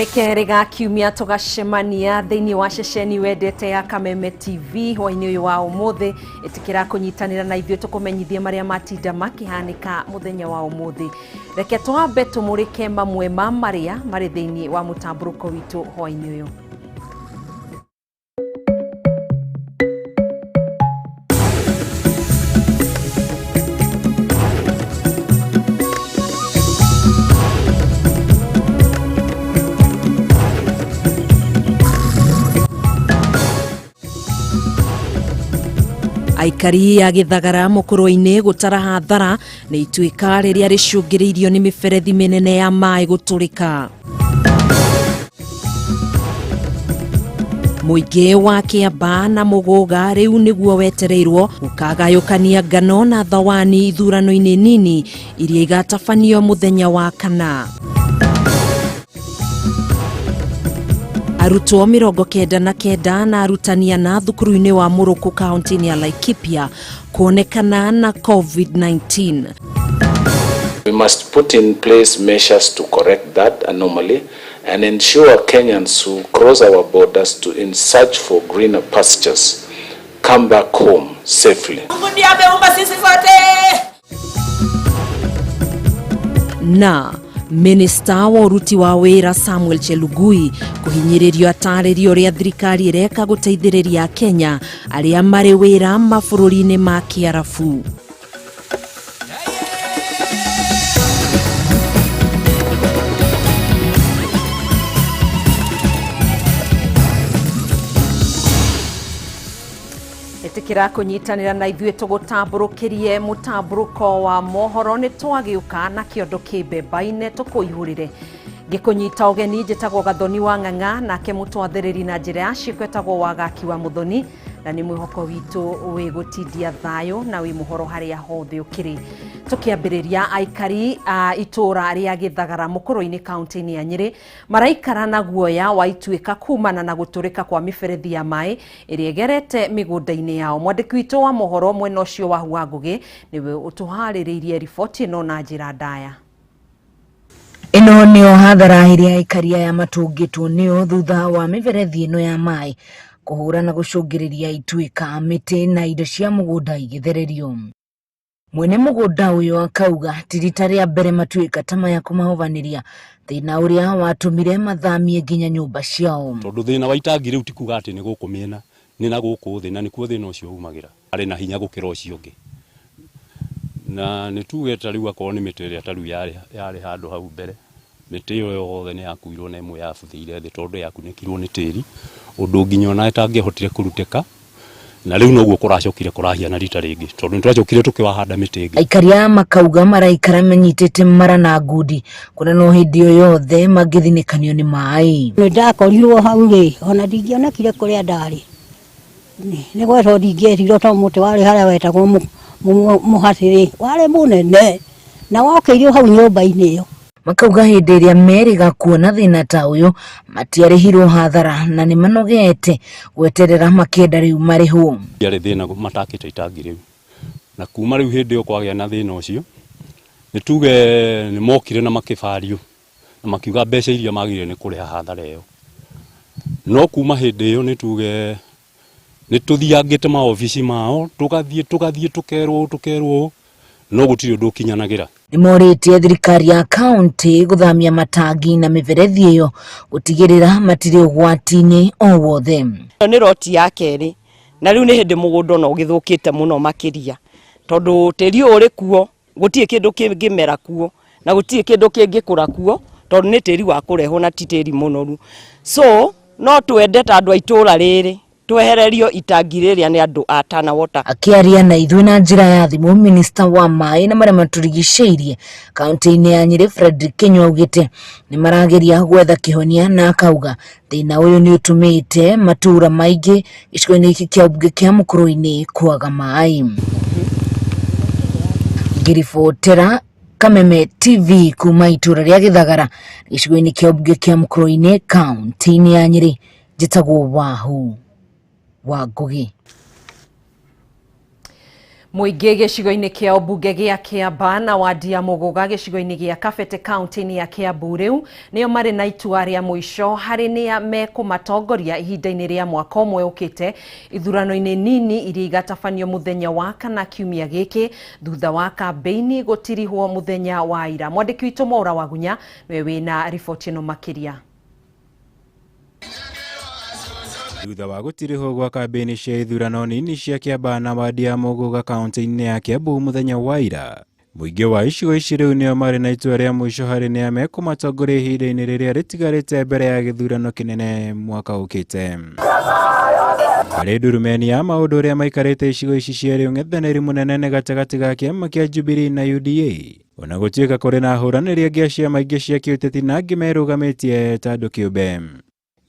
Nĩ kerĩ ga kiumia tũgacemania thĩinĩ wa ceceni wendete ya Kameme TV hwainĩ ũyũ wa ũmũthĩ. Ĩtĩkĩra kũnyitanĩra na ithuĩ tũkũmenyithie marĩa matinda makĩhanĩka mũthenya wa ũmũthĩ. Reke twambe tũmũrĩke mamwe ma marĩa marĩ thĩinĩ wa mũtambũrũko witũ hwainĩ ũyũ. Aikari a Gĩthagara Mũkũrwe-inĩ gũtara hathara nĩ ituĩka rĩrĩa rĩcũngĩrĩirio nĩ mĩberethi mĩnene ya maĩ gũtũrĩka. Mũingĩ wa Kĩambaa na Mũgũga rĩu nĩguo wetereirwo gũkagayũkania ngano na thawani ithurano-inĩ nini iria igatabanio mũthenya wa kana. Arutwo 99 na arutani ana thukuru-inĩ wa Mũrũkũ kaunti-inĩ ya Laikipia kuonekana na COVID-19. We must put in place measures to correct that anomaly and ensure Kenyans who cross our borders to in search for greener pastures come back home safely. Mungu ndiye ameumba sisi sote. Na minista wa ũruti wa wĩra Samuel Chelugui kũhinyĩrĩrio atarĩrio ũrĩa thirikari ĩreka gũteithĩrĩria Kenya arĩa marĩ wĩra mabũrũri-inĩ ma Kĩarabu. Ĩtĩkĩra kũnyitanĩra na ithuĩ tũgũtambũrũkĩrie mũtambũrũko wa mohoro. Nĩ twagĩũka na kĩondo kĩmbembaine tũkũihũrĩre. Ngĩkũnyita ũgeni njĩtagwo Gathoni wa Ng'ang'a, nake mũtwathĩrĩri na njĩra ya ciĩko etagwo Wagaki wa Mũthoni, na nĩ mwĩhoko witũ wĩ gũtindia thayũ na wĩ mũhoro harĩa hothe ũkĩrĩ. Tũkĩambĩrĩria, aikari a itũũra rĩa Gĩthagara Mũkũrũ-inĩ kaunti-inĩ ya Nyĩrĩ maraikara na guoya wa ituĩka kumana na gũtũrĩka kwa mĩberethi ya maĩ ĩrĩa ĩgerete mĩgũnda-inĩ yao. Mwandĩki witũ wa mohoro mwena ũcio wa Huwa Ngũgĩ nĩwe ũtũharĩrĩirie riboti ĩno na njĩra ndaya. Ĩno nĩyo hathara ĩrĩa aikari aya matũngĩtwo nĩyo thutha wa mĩberethi ĩno ya maĩ kũhũra na gũcũngĩrĩria ituĩka, mĩtĩ na indo cia mũgũnda igĩthererio. Mwene mũgũnda ũyũ akauga ti rita rĩa mbere matuĩka ta maya kũmahobanĩria, thĩna ũrĩa watũmire mathamie nginya nyũmba ciao. Tondũ thĩna wa itangi rĩu ti kuga atĩ nĩ gũkũ mĩena, nĩ na gũkũ thĩ, na nĩkuo thĩna ũcio umagĩra. Arĩ na hinya gũkĩra ũcio ũngĩ. Na nĩ tuge ta rĩu akorwo nĩ mĩtĩ ĩrĩa ta rĩu yarĩ handũ hau mbere, mĩtĩ ĩyo yothe nĩ yakuirwo na ĩmwe yabuthĩire thĩ tondũ yakunĩkirwo nĩ tĩri, ũndũ nginya ona ĩtangĩahotire kũrutĩka. Na rĩu noguo kũracokire kũrahiana rita rĩngĩ, tondũ nĩ twacokire tũkĩwahanda mĩtĩ ĩngĩ. Aikari aya makauga maraikara menyitĩte mara na ngundi, kuona no hĩndĩ o yothe mangĩthinĩkanio nĩ maĩ. Nĩ ndakorirwo hau rĩ, ona ndingĩonekire kũrĩa ndarĩ. Nĩ gwetwo ndingĩetirwo tondũ mũtĩ warĩ harĩa wetagwo mũhatĩrĩ, warĩ mũnene na wokĩirio hau nyũmba-inĩ ĩyo. Makauga hĩndĩ ĩrĩa merĩga kuona thĩna ta ũyũ matiarĩhirwo hathara na nĩ manogete gweterera makĩenda rĩu marĩhwo. Ndiarĩ thĩna matakĩte itangi rĩu, na kuma rĩu hĩndĩ ĩyo kwagĩa na thĩna ũcio, nĩ tuge nĩ mokire na makĩbario na makiuga mbeca iria magĩrĩire nĩ kũrĩha hathara ĩyo. No kuma hĩndĩ ĩyo nĩ tuge nĩ tũthiangĩte maobici mao, tũgathiĩ tũgathiĩ tũkerwo ũũ tũkerwo ũũ, no gũtirĩ ũndũ ũkinyanagĩra. Nĩ morĩtie thirikari ya kaunti gũthamia matangi na mĩberethi ĩyo gũtigĩrĩra matirĩ ũgwati-inĩ o wothe. Ĩyo nĩ roti ya kerĩ, na rĩu nĩ hĩndĩ mũgũnda ona ũgĩthũkĩte mũno makĩria, tondũ tĩri ũyũ ũrĩ kuo gũtirĩ kĩndũ kĩngĩmera kuo na gũtirĩ kĩndũ kĩngĩkũra kuo, tondũ nĩ tĩri wa kũrehwo na ti tĩri mũnoru. So no twende ta andũ a itũũra rĩrĩ twehererio itangi rĩrĩa nĩ andũ a Tana Water. Akĩaria na ithuĩ na njĩra ya thimũ, minista wa maĩ na marĩa matũrigicĩirie kaunti-inĩ ya Nyĩrĩ Fredrick Kinyua augĩte nĩ marageria gwetha kĩhonia, na akauga thĩna ũyũ nĩ ũtũmĩte matũũra maingĩ gĩcigo-inĩ gĩkĩ kĩa mbunge kĩa Mũkũrũ-inĩ kwaga maĩ. Ngĩribotera Kameme TV kuma itũũra rĩa Gĩthagara gĩcigo-inĩ kĩa mbunge kĩa Mũkũrũ-inĩ kaunti-inĩ ya Nyĩrĩ, njĩtagwo Wahu wa Ngũgĩ. Mũingĩ gĩcigo-inĩ kĩa ũmbunge gĩa Kĩamba na wadi ya Mũgũga gĩcigo-inĩ gĩa Kabete kaunti-inĩ ya Kĩambu rĩu nĩo marĩ na itua rĩa mũico harĩ nĩa mekũmatongoria ihinda-inĩ rĩa mwaka ũmwe ũkĩte ithurano-inĩ nini iria igatabanio mũthenya wa kana kiumia gĩkĩ thutha wa kambĩini gũtirihwo mũthenya wa ira. Mwandĩki witũ Mwaura Wagunya nĩwe wĩna riboti ĩno makĩria. Thutha wa gũtirihwo gwa kambĩini cia ithurano nini cia Kĩamba na wadi ya Mũgũga kaunti-inĩ ya Kĩambu mũthenya wa ira, mũingĩ wa icigo ici rĩu nĩo marĩ na itua rĩa mũico harĩ nĩa mekũmatongoria ihinda-inĩ rĩrĩa rĩtigarĩte mbere ya gĩthurano kĩnene mwaka ũkĩte. Harĩ ndurumeni ya maũndũ ũrĩa maikarĩte icigo ici cierĩ, ũng'ethanĩri mũnene nĩ gatagatĩ ga kĩama kĩa Jubilee na UDA, ona gũtuĩka kũrĩ na ahũranĩri angĩ a ciama ingĩ cia kĩũteti na angĩ merũgamĩtie ta andũ kĩũmbe.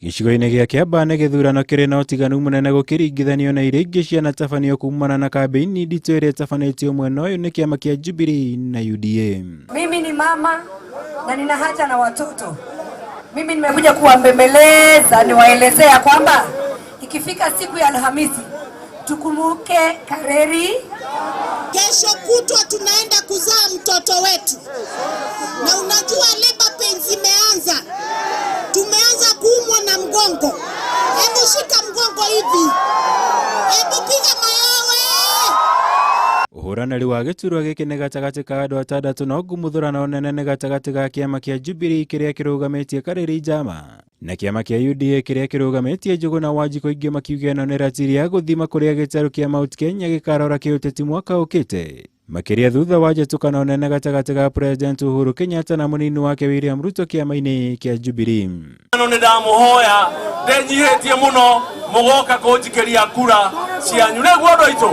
Gĩcigo-inĩ gĩa Kĩamba nĩ gĩthurano kĩrĩ na ũtiganu mũnene gũkĩringithanio na iria ingĩ cianatabanio kumana na kambĩini nditũ ĩrĩa ĩtabanĩtio mwena ũyũ nĩ kĩama kĩa Jubilee na UDA. Mimi ni mama na nina haja na watoto. Mimi nimekuja kuwambembeleza, niwaelezea kwamba ikifika siku ya Alhamisi tukumbuke Kareri. Kesho kutwa tunaenda kuzaa mtoto wetu, na unajua labor pains imeanza. Tumeanza kuumwa na mgongo. Hebu shika mgongo hivi, hebu piga mayowe. Ũhũranĩri wa gĩturwa gĩkĩ nĩ gatagatĩ ka andũ atandatũ no ngumuthũrano nene nĩ gatagatĩ ga kĩama kĩa Jubilee kĩrĩa kĩrũgamĩtie Kareri Njama na kĩama kĩa UDA kĩrĩa kĩrũgamĩtie Njũgũna Wanjikũ, aingĩ makiuga ĩno nĩ ratiri ya gũthima kũrĩa gĩtarũ kĩa Mount Kenya gĩkarora kĩũteti mwaka ũkĩte, makĩria thutha wa njĩtũkano nene gatagatĩ ga President Uhuru Kenyatta na mũnini wake William Ruto kĩama-inĩ kĩa Jubilee. No nĩ ndamũhoya ndenyihĩtie mũno mũgoka kũnjikĩria kura cianyu nĩguo andũ aitũ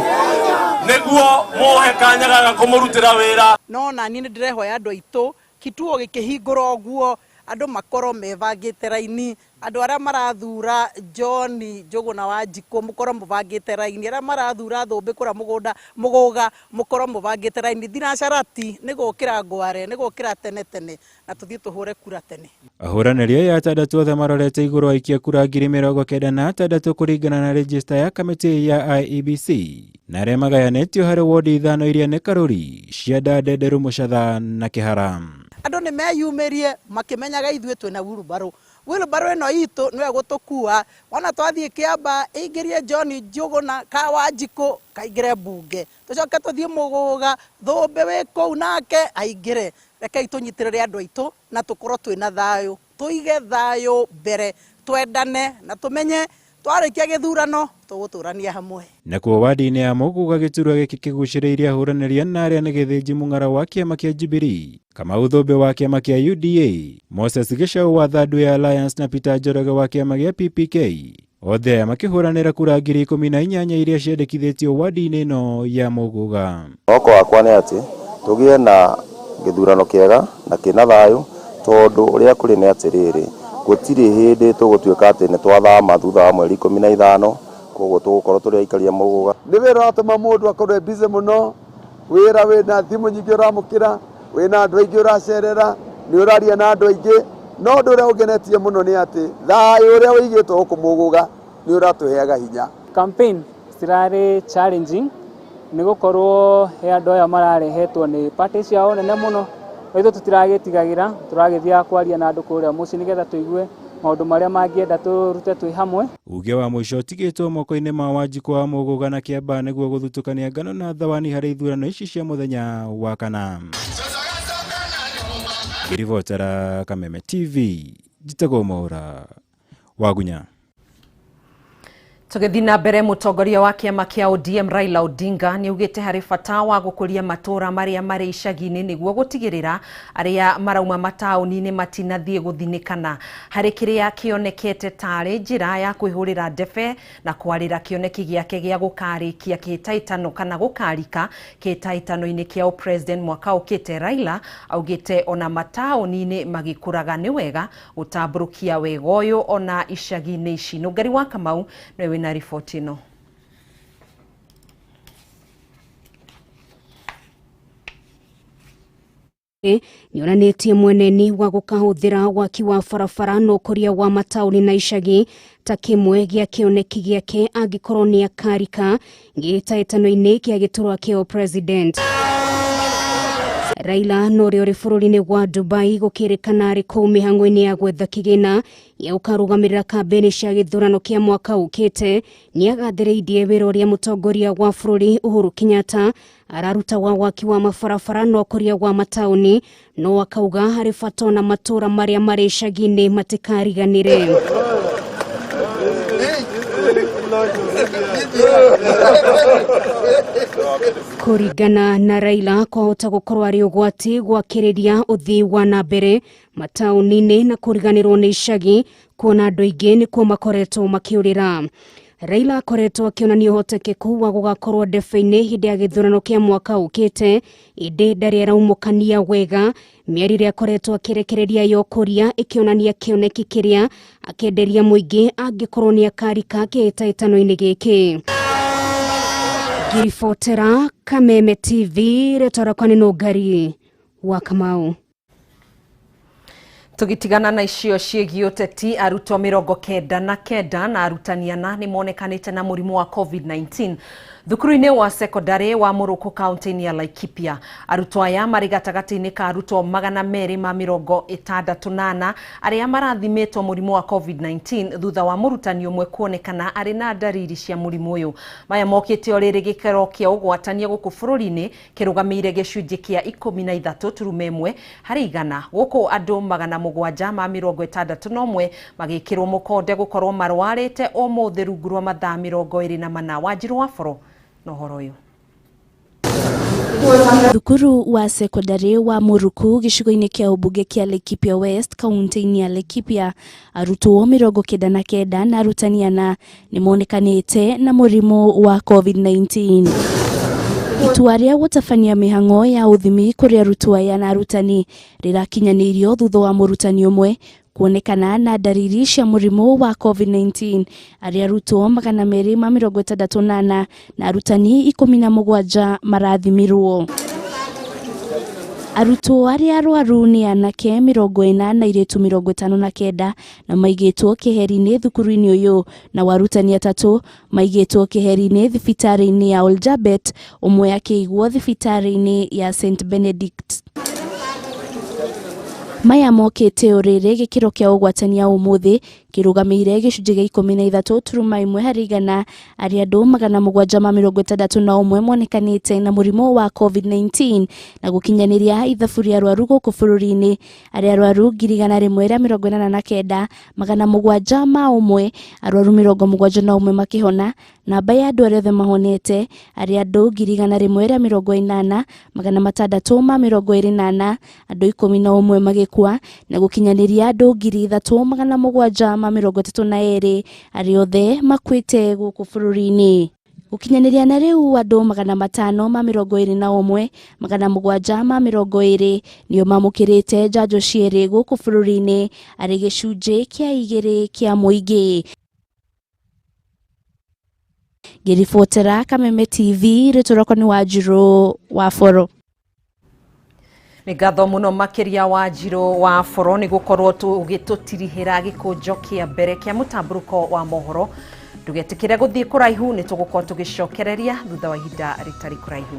nĩguo mũhe kanya gaka kũmũrutĩra wĩra. No nani nĩ ndĩrehoya andũ aitũ kituo gĩkĩhingũra ũguo andũ makorwo mebangĩte raini, andũ arĩa marathura John Njũgũna Wanjikũ mũkorwo mũbangĩte raini, arĩa marathura Thũmbĩ kũrĩa mũgũnda Mũgũga mũkorwo mũbangĩte raini. Thinacarati nĩ gũkĩra ngware, nĩ gũkĩra tene tene, na tũthiĩ tũhũre kura tene. Ahũranĩri aya atandatũ othe marorete igũrũ aikia kura 96,000 kũringana na rejista ya kamĩtĩ ya IEBC, na arĩa magayanĩtio harĩ wodi ithano iria nĩ Karuri, Cianda, Ndenderu, Mũcatha na Kĩhara. Andũ nĩ meyumĩrie makĩmenyaga ithuĩ twĩna wheelbarrow. Wheelbarrow ĩno itũ nĩwe gũtũkua, wona twathiĩ Kĩamba ĩingĩrie John Njũgũna ka Wanjikũ kaingĩre mbunge, tũcoke tũthiĩ Mũgũga Thũmbĩ wĩ kũu nake aingĩre. Rekei tũnyitĩrĩre andũ aitũ na tũkorwo twĩna thayũ, tũige thayũ mbere, twendane na tũmenye twarĩkia gĩthurano tũgũtũrania hamwe. Nakuo wadi-inĩ ya Mũgũga gĩturwa gĩkĩ kĩgucĩrĩirie ahũranĩri ana arĩa nĩ Gĩthĩnji Mũng'ara wa kĩama kĩa Jubilee, Kamau Thũmbĩ wa kĩama kĩa UDA, Moses Gĩcaũ wa Third Way Alliance na Peter Njoroge wa kĩama gĩa PPK. Othe aya makĩhũranĩra kura 18,000 iria ciandĩkithĩtio wadi-inĩ ĩno ya Mũgũga. Mwĩhoko wakwa nĩ atĩ tũgĩe na gĩthurano kĩega na kĩna thayũ, tondũ ũrĩa kũrĩ nĩ atĩrĩrĩ, gũtirĩ hĩndĩ tũgũtuĩka atĩ nĩ twathama thutha wa mweri 15, koguo tũgũkorwo tũrĩ aikaria Mũgũga. Nĩ wĩra ũratũma mũndũ akorwo e busy mũno, wĩra wĩna thimũ nyingĩ ũramũkĩra, wĩna andũ aingĩ ũracerera, nĩ ũraria na andũ aingĩ, no ũndũ ũrĩa ũngenetie mũno nĩ atĩ thayũ ũrĩa ũigĩtwo gũkũ Mũgũga nĩ ũratũheaga hinya. Campaign cirarĩ challenging nĩ gũkorwo he andũ aya mararehetwo nĩ party ciao nene mũno, ithuĩ tũtiragĩtigagĩra, tũragĩthiaga kwaria na andũ kũrĩa mũciĩ nĩgetha tũigue maũndũ marĩa mangĩenda tũrute twĩ hamwe. Uge wa mũico ũtigĩtwo moko-inĩ ma Wanjikũ wa Mũgũga na Kĩamba nĩguo gũthutũkania ngano na thawani harĩ ithurano ici cia mũthenya wa kana. Ngĩribotera Kameme TV, njĩtagwo Mwaura Wagunya. Tũgĩthiĩ na mbere, mũtongoria wa kĩama kĩa ODM Raila Odinga nĩ augĩte harĩ bata wa gũkũria matũũra marĩa marĩ icagi-inĩ nĩguo gũtigĩrĩra arĩa marauma mataũni-inĩ matinathiĩ gũthinĩkana harĩ kĩrĩa kĩonekete tarĩ njĩra ya kwĩhũrĩra ndebe na kwarĩra kĩoneki gĩake gĩa gũkarĩkia kĩhĩtahĩtano kana gũkarika kĩhĩtahĩtano-inĩ kĩa ũpresident mwaka ũkĩte. Raila augĩte ona mataũni-inĩ magĩkũraga nĩ wega gũtambũrũkia wega ũyũ ona icagi-inĩ ici. Nũngari wa Kamau nĩwe na riboti ĩno. Nĩonanĩtie mweneni wa gũkahũthĩra waki wa barabara na ũkũria wa mataũni na icagi ta kĩmwe gĩa kĩoneki gĩake angĩkorwo nĩ akarika gĩhĩtahĩtano-inĩ kĩa gĩturwa kĩa president. Raila na ũrĩa ũrĩ bũrũri-inĩ wa Dubai gũkĩrĩkana arĩ kũu mĩhang'o-inĩ ya gwetha kĩgĩna gĩa gũkarũgamĩrĩra kambĩini cia gĩthurano kĩa mwaka ũkĩte, nĩagathĩrĩirie wĩra ũrĩa mũtongoria wa bũrũri Uhuru Kenyatta araruta wa waki wa mabarabara na ũkũria wa mataũni, no akauga harĩ bata ona matũra marĩa marĩ icagi-inĩ matikariganĩre. Kũringana na Raila, kwahota gũkorwo arĩ ũgwati gwakĩrĩria ũthii wa na mbere mataũni-inĩ na kũriganĩrwo nĩ icagi, kuona andũ aingĩ nĩkuo makoretwo makĩũrĩra. Raila akoretwo akĩonania ũhotekeku wa gũgakorwo ndebe-inĩ hĩndĩ ya gĩthurano kĩa mwaka ũkĩte, ĩndĩ ndarĩ araumũkania wega mĩario ĩrĩa akoretwo akĩrekereria ya ũkũria ĩkĩonania kĩoneki kĩrĩa akenderia mũingĩ angĩkorwo nĩ akarika kĩhĩtahĩtano-inĩ gĩkĩ. Ngĩribotera Kameme TV, rĩtwa rĩakwa nĩ Nũngari wa Kamau. Tũgĩtigana na icio ciĩgiĩ ũteti, arutwo 99 na arutani 4 nĩ monekanĩte na mũrimũ wa COVID-19 thukuru-inĩ wa sekondarĩ wa Mũrũkũ kaunti-inĩ ya Laikipia. Arutwo aya marĩ gatagatĩ-inĩ ka arutwo 264 arĩa marathimĩtwo mũrimũ wa COVID-19 thutha wa mũrutani ũmwe kuonekana arĩ na ndariri cia mũrimũ ũyũ. Maya mokĩte o rĩrĩ gĩkĩro kĩa ũgwatania gũkũ bũrũri-inĩ kĩrũgamĩire gĩcunjĩ kĩa 13.1 harĩ igana, gũkũ andũ 761 magĩkĩrwo mũkonde gũkorwo marwarĩte ũmũthĩ rungu rwa mathaa 24. Wanjirũ wa Boro na ũhoro ũyũ. Thukuru wa sekondari wa Muruku gĩcigo-inĩ kĩa ũmbunge kĩa Laikipia West kaunti-inĩ ya Laikipia, arutwo 99 na arutani 4 nĩmonekanĩte na mũrimũ wa COVID-19. Itua rĩa gũtabania mĩhang'o ya ũthimi kũrĩ arutwo aya na arutani rĩrakinyanĩirio thutha wa mũrutani ũmwe kuonekana na ndariri cia mũrimũ wa COVID-19, arĩa arutwo 264 na arutani 17 marathimirwo. Arutwo arĩa arwaru nĩ anake 40 na airĩtu 59 na maigĩtwo keheri-inĩ thukuru-inĩ ũyũ, na arutani 3 maigĩtwo keheri-inĩ thibitarĩ-inĩ ya Oljabet, ũmwe akĩigwo thibitarĩ-inĩ ya St Benedict. Maya mokĩte o rĩrĩ gĩkĩro kĩa ũgwatania ũmũthĩ kĩrũgamĩire gĩcunjĩ gĩa 13.1 harĩ igana, arĩa andũ 761 monekanĩte na mũrimũ wa COVID-19 na gũkinyanĩria ithabu rĩa arwaru gũkũ bũrũri-inĩ, arĩa arwaru 189 701, arwaru 71 makĩhona, namba ya andũ arĩa othe mahonete arĩa andũ 180 624, andũ 11 magĩkua na gũkinyanĩria andũ 3732 arĩa othe makuĩte gũkũ bũrũri-inĩ. Gũkinyanĩria na rĩu andũ 521 720 nĩo mamũkĩrĩte njanjo cierĩ gũkũ bũrũri-inĩ, arĩ gĩcunjĩ kĩa 2 kĩa mũingĩ. Ngĩribotera Kameme TV, rĩtwa rĩakwa nĩ Wanjirũ wa Boro. Nĩ ngatho mũno makĩria Wanjirũ wa Boro nĩ gũkorwo ũgĩtũtirihĩra gĩkũnjo kĩa mbere kĩa mũtambũrũko wa mohoro. Ndũgetĩkĩre gũthiĩ kũraihu, nĩ tũgũkorwo tũgĩcokereria thutha wa ihinda rĩtarĩ kũraihu.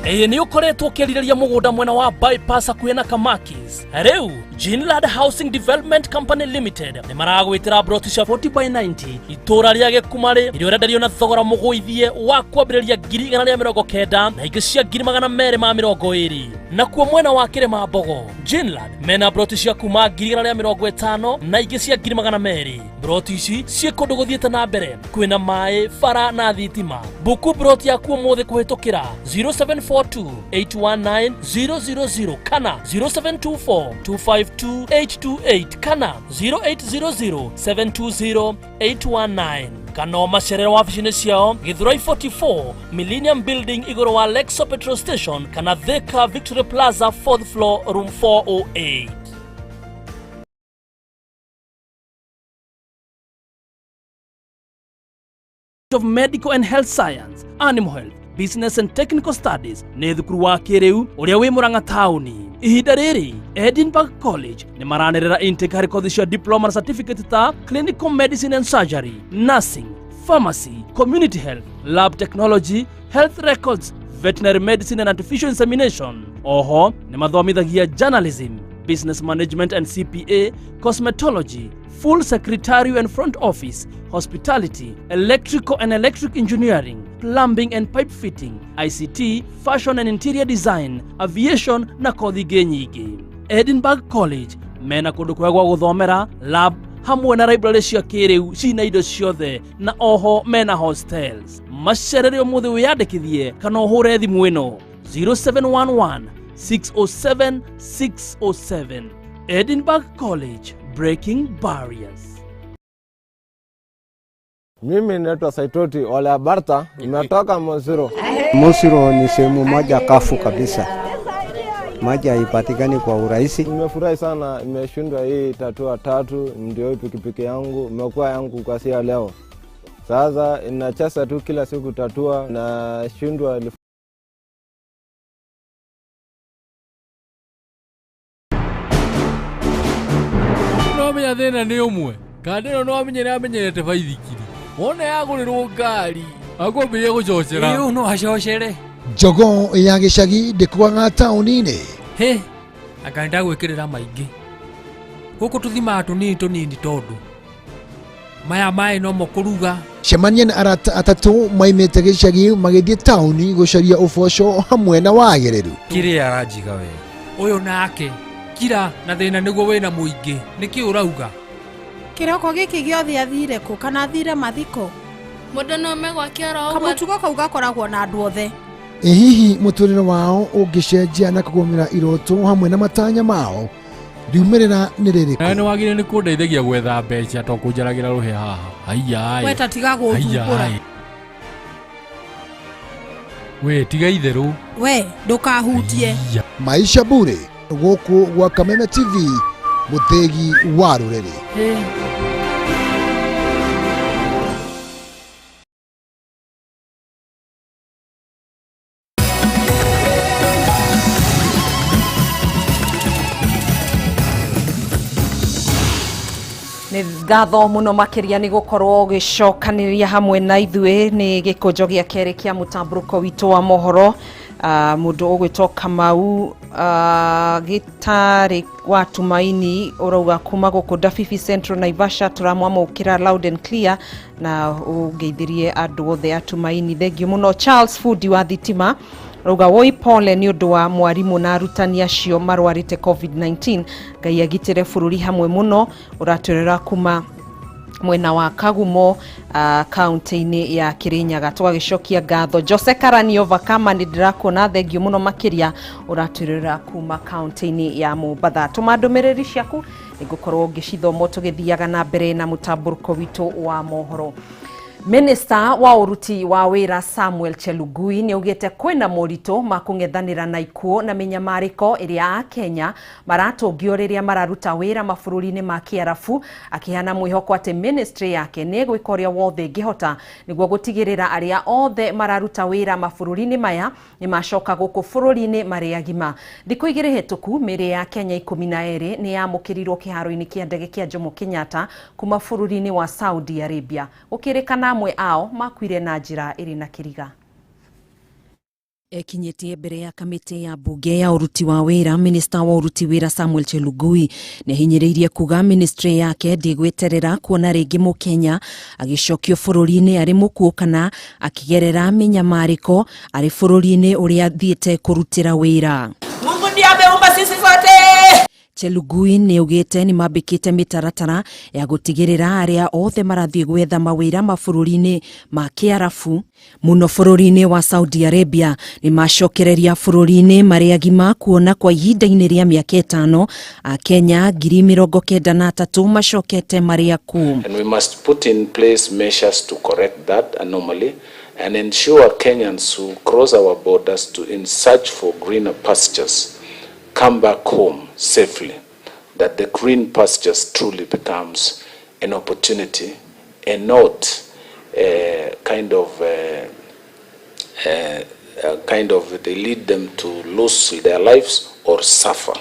Ĩĩ nĩ ũkoretwo ũkĩrirĩria mũgũnda mwena wa bypass hakuhĩ na Kamakis. Rĩu Ginland Housing Development Company Limited nĩ maragwĩtĩra broti cia 40 by 90 itũra rĩa Gĩkumarĩ iria ũrenderio na thogora mũgũithie wa kwambĩrĩria 190,000 na ingĩ cia 220,000. Nakuo mwena wa Kĩrĩma Mbogo, Ginland mena broti cia kuma 150,000 na ingĩ cia 200,000. Broti ici ciĩ kũndũ gũthiĩte na mbere, kwĩna maĩ, bara na thitima. Buku broti yaku ũmũthĩ kũhĩtũkĩra 0742 819 000 kana 0724 252 828 kana 0800 720 819. Kana ũmacerere wabici-inĩ ciao Githurai 44 Millennium Building igũrũ wa Lexo Petrol Station kana Thika Victory Plaza 4th floor room 408. Of Medical and Health Science, Animal Health, Business and Technical Studies nĩ thukuru wa kĩrĩu ũrĩa wĩ Murang'a taũni. Ihinda rĩrĩ Edinburgh College nĩ maranĩrĩra intake harĩ kothi cia diploma na certificate ta Clinical Medicine and Surgery, Nursing, Pharmacy, Community Health, Lab Technology, Health Records, Veterinary Medicine and Artificial Insemination. Oho nĩ mathomithagia Journalism, Business Management and CPA, Cosmetology, Full Secretarial and Front Office, Hospitality, Electrical and Electric Engineering, Plumbing and Pipe Fitting, ICT, Fashion and Interior Design, Aviation na kothi ingĩ nyingĩ. Edinburgh College mena kũndũ kwega gwa gũthomera, lab hamwe na library cia kĩrĩu cina indo ciothe na oho mena hostels. Macerere ũmũthĩ wĩyandĩkithie kana ũhũre thimũ ĩno 0711 607 607. Edinburgh College, breaking barriers. Mimi naitwa Saitoti Ole Barta, nimetoka Mosiro. Mosiro ni sehemu moja kafu kabisa, maji haipatikani kwa urahisi. Nimefurahi sana, nimeshindwa hii tatua tatu, ndio hii pikipiki yangu imekuwa yangu kwa sia leo. Sasa inachasa tu kila siku tatua na shindwa. No menya thĩna nĩ ũmwe kanda ĩno no amenyere amenyerete baithikiri wona yagũrĩrwo ngari akwambĩrĩria gũcocera. Ĩĩ no acocere. Jogoo ya gĩcagi ndĩkuaga taũni-inĩ. Hĩ anga nĩndagwĩkĩrĩra maingĩ gũkũ tũthimaga tũnini tũnini tondũ maya maĩ nomo kũruga. Cemania na arata atatũ maimĩte gĩcagi magĩthiĩ taũni gũcaria ũboco hamwe na wagĩrĩru. Kĩrĩa aranjiga we ũyũ nake kira na thĩna nĩguo wĩna mũingĩ nĩkĩ ũrauga? Kĩroko gĩkĩ gĩothe athire kũ kana athire mathiko? Mũndũ no ome gwake oro ũguo. Kamũtugo kau gakoragwo na andũ othe. Ĩ hihi mũtũrĩre wao ũngĩcenjia na kũgũmĩra iroto hamwe na matanya mao riumĩrĩra nĩ rĩrĩkũ? Nawe nĩwagĩrĩire nĩ kũndeithagia gwetha mbeca to kũnjaragĩra rũhĩ haha. Haiya. We ta tiga gũthumbũra. We tiga itherũ. We ndũkahutie. Maisha Bure gũkũ gwa Kameme TV, mũthĩgi wa rũrĩrĩ. Nĩ ngatho mũno makĩria nĩ gũkorwo ũgĩcokanĩrĩria hamwe na ithuĩ nĩ gĩkũnjo gĩa kerĩ kĩa mũtambũrũko witũ wa mohoro. Mũndũ ũgwĩtwo Kamau Gĩtarĩ wa Tumaini ũrauga kuma gũkũ Dafifi Central Naivasha tũramwamũkĩra loud and clear na ũngeithirie andũ othe a Tumaini. Thengiũ mũno. Charles Fundi wa thitima rauga woi pole nĩ ũndũ wa mwarimũ na arutani acio marwarĩte COVID-19. Ngai agitĩre bũrũri hamwe mũno. Ũratwĩrĩra kuma mwena wa Kagumo kaunti-inĩ ya Kirinyaga. Tũgagĩcokia ngatho Jose Karani Overcomer nĩ ndĩrakuona, thengiũ mũno makĩria ũratwĩrĩra kuma kaunti-inĩ ya Mombatha. Tũma ndũmĩrĩri ciaku nĩngũkorwo ngĩcithoma tũgĩthiaga na mbere na mũtambũrũko witũ wa mohoro. Minister wa ũruti wa wĩra Samuel Chelugui nĩ augĩte kwĩna moritũ ma kũng'ethanĩra na ikuũ na mĩnyamarĩko ĩrĩa Akenya maratũngio rĩrĩa mararuta wĩra mabũrũri-inĩ ma Kĩarabu, akĩheana mwĩhoko atĩ ministry yake nĩ ĩgwĩka ũrĩa wothe ĩngĩhota nĩguo gũtigĩrĩra arĩa othe mararuta wĩra mabũrũri-inĩ maya nĩ macoka gũkũ bũrũri-inĩ marĩ agima. Thikũ igĩrĩ hĩtũku mĩĩrĩ ya Kenya 12 nĩ yamũkĩrirwo kĩharo-inĩ kĩa ndege kĩa Jomo Kenyatta kuma bũrũri-inĩ wa Saudi Arabia. Gũkĩrĩkana amwe ao makuire na njĩra ĩrĩ na kĩriga. Ekinyĩtie mbere ya kamĩtĩ ya mbunge ya ũruti wa wĩra, minista wa ũruti wĩra Samuel Chelugui nĩ ahinyĩrĩirie kuga ministry yake ndĩgweterera kuona rĩngĩ mũkenya agĩcokio bũrũri-inĩ arĩ mũkuũ kana akĩgerera mĩnyamarĩko arĩ bũrũri-inĩ ũrĩa athiĩte kũrutĩra wĩra. Mungu ndiye ameumba sisi sote. Chelugui nĩ augĩte nĩ mambĩkĩte mĩtaratara ya gũtigĩrĩra arĩa othe marathiĩ gwetha mawĩra mabũrũri-inĩ ma Kĩarabu mũno bũrũri-inĩ wa Saudi Arabia nĩ macokereria bũrũri-inĩ marĩ agima, kuona kwa ihinda-inĩ rĩa mĩaka 5 Akenya 93,000 macokete marĩ akuũ. And we must put in place measures to correct that anomaly and ensure Kenyans who cross our borders to in search for greener pastures come back home safely, that the green pastures truly becomes an opportunity and not a kind of they lead them to lose their lives or suffer.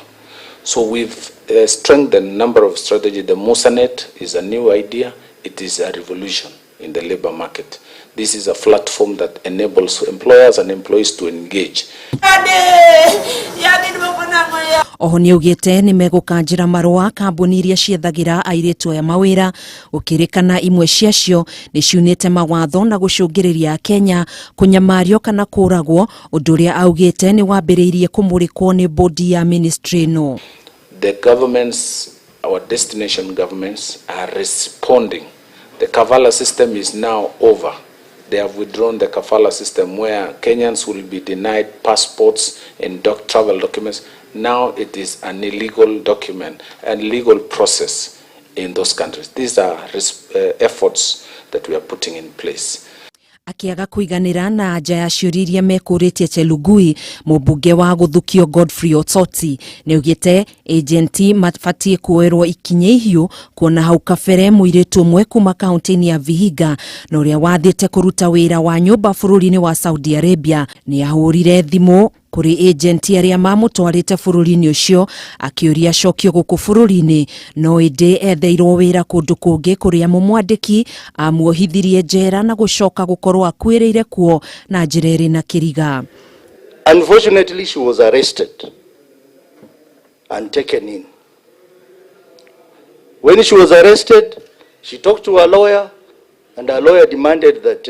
So we've strengthened a number of strategies. The Musanet is a new idea. It is a revolution in the labor market. This is a platform that enables employers and employees to engage. Oho nĩ augĩte nĩ megũkanjĩra marũa kambuni iria ciethagĩra airĩtu aya mawĩra, gũkĩrĩkana imwe ciacio nĩ ciunĩte mawatho na gũcũngĩrĩria Kenya kũnyamario kana kũragwo, ũndũ ũrĩa augĩte nĩ wambĩrĩirie kũmũrĩkwo nĩ bodi ya ministry ĩno. The governments, our destination governments, are responding. The Kavala system is now over. They have withdrawn the Kafala system where Kenyans will be denied passports and travel documents. Now it is an illegal document and legal process in those countries. These are efforts that we are putting in place. Akiaga kũiganĩra na anja ya ciũria iria mekũrĩtie Chelugui, mũmbunge wa gũthukio Godfrey Osotsi nĩ augĩte ĩjenti mabatiĩ kuoerwo ikinya ihiũ, kuona hau kabere mũirĩtu ũmwe kuma kaunti-inĩ ya Vihiga na ũrĩa wathiĩte kũruta wĩra wa nyũmba bũrũri-inĩ wa Saudi Arabia nĩ ahũrire thimũ kũrĩ ĩjenti arĩa mamũtwarĩte bũrũri-inĩ ũcio akĩũria acokio gũkũ bũrũri-inĩ, no ĩndĩ etheirwo wĩra kũndũ kũngĩ kũrĩa mũmwandĩki amuohithirie njera na gũcoka gũkorwo akuĩrĩire kuo na njĩra ĩrĩ na kĩriga. Unfortunately, she was arrested and taken in. When she was arrested, she talked to her lawyer, and her lawyer demanded that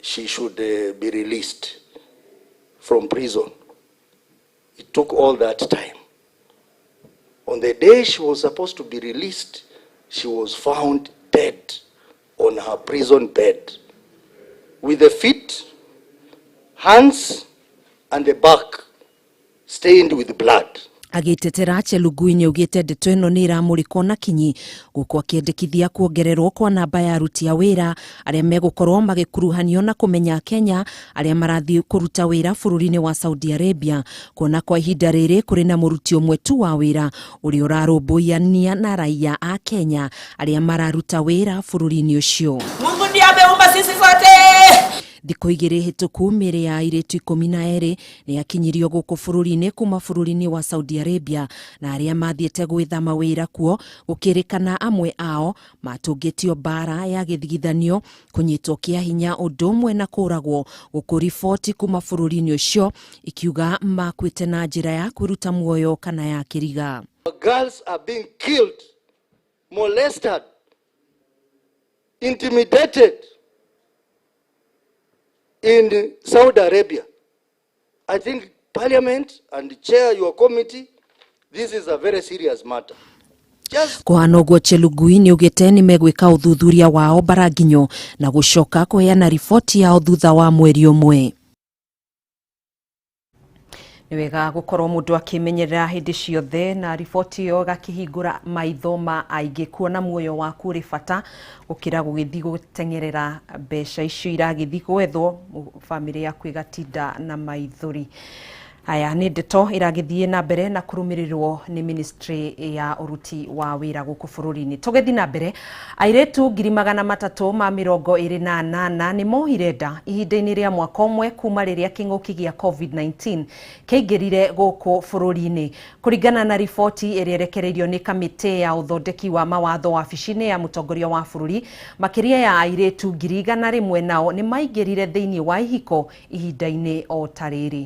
she should be released from prison. It took all that time. On the day she was supposed to be released, she was found dead on her prison bed with the feet, hands, and the back stained with blood. Agĩtetera Chelugui nĩ augĩte ndeto ĩno nĩ ĩramũrĩkwo na kinyi, gũkũ akĩendekithia kuongererwo kwa namba ya aruti a wĩra arĩa megũkorwo magĩkuruhanio na kũmenya Kenya arĩa marathiĩ kũruta wĩra bũrũri-inĩ wa Saudi Arabia, kuona kwa ihinda rĩrĩ kũrĩ na mũruti ũmwe tu wa wĩra ũrĩa ũrarũmbũyania na raia a Kenya arĩa mararuta wĩra bũrũri-inĩ ũcio. Mungu ndiye ameumba sisi sote. Thikũ 2 hĩtũku mĩĩrĩ ya airĩtu 12 nĩ yakinyirio gũkũ bũrũri-inĩ kuma bũrũri-inĩ wa Saudi Arabia, na arĩa mathiĩte gwetha mawĩra kuo gũkĩrĩkana amwe ao matũngĩtio mbara ya gĩthigithanio, kũnyitwo kĩa hinya ũndũ ũmwe na kũragwo, gũkũ riboti kuma bũrũri-inĩ ũcio ikiuga makuĩte na njĩra ya kwĩruta muoyo kana ya kĩriga. Girls are being killed, molested, intimidated in Saudi Arabia. I think Parliament and the chair, your committee, this is a very serious matter. Kũhana ũguo Chelugui nĩ augĩte nĩ megwĩka ũthuthuria wao Baranginyo na gũcoka kũheana riboti yao thutha wa mweri ũmwe. Nĩ wega gũkorwo mũndũ akĩmenyerera hĩndĩ ciothe, na riboti ĩyo ĩgakĩhingũra maitho ma aingĩ kuona muoyo waku ũrĩ bata gũkĩra gũgĩthiĩ gũteng'erera mbeca icio iragĩthiĩ gwethwo bamĩrĩ yaku ĩgatinda na maithori. Aya nĩ ndeto ĩragĩthiĩ na mbere na kũrũmĩrĩrwo nĩ ministry ya ũruti wa wĩra gũkũ bũrũri-inĩ. Tũgĩthiĩ na mbere, airĩtu 328 nĩ mohire nda ihinda-inĩ rĩa mwaka ũmwe kuma rĩrĩa kĩng'ũki gĩa COVID-19 kĩaingĩrire gũkũ bũrũri-inĩ, kũringana na riboti ĩrĩa ĩrekereirio nĩ kamĩtĩ ya ũthondeki wa mawatho wabici-inĩ ya mũtongoria wa bũrũri. Makĩria ya airĩtu 100,000 nao nĩ maingĩrire thĩinĩ wa ihiko ihinda-inĩ o ta rĩrĩ.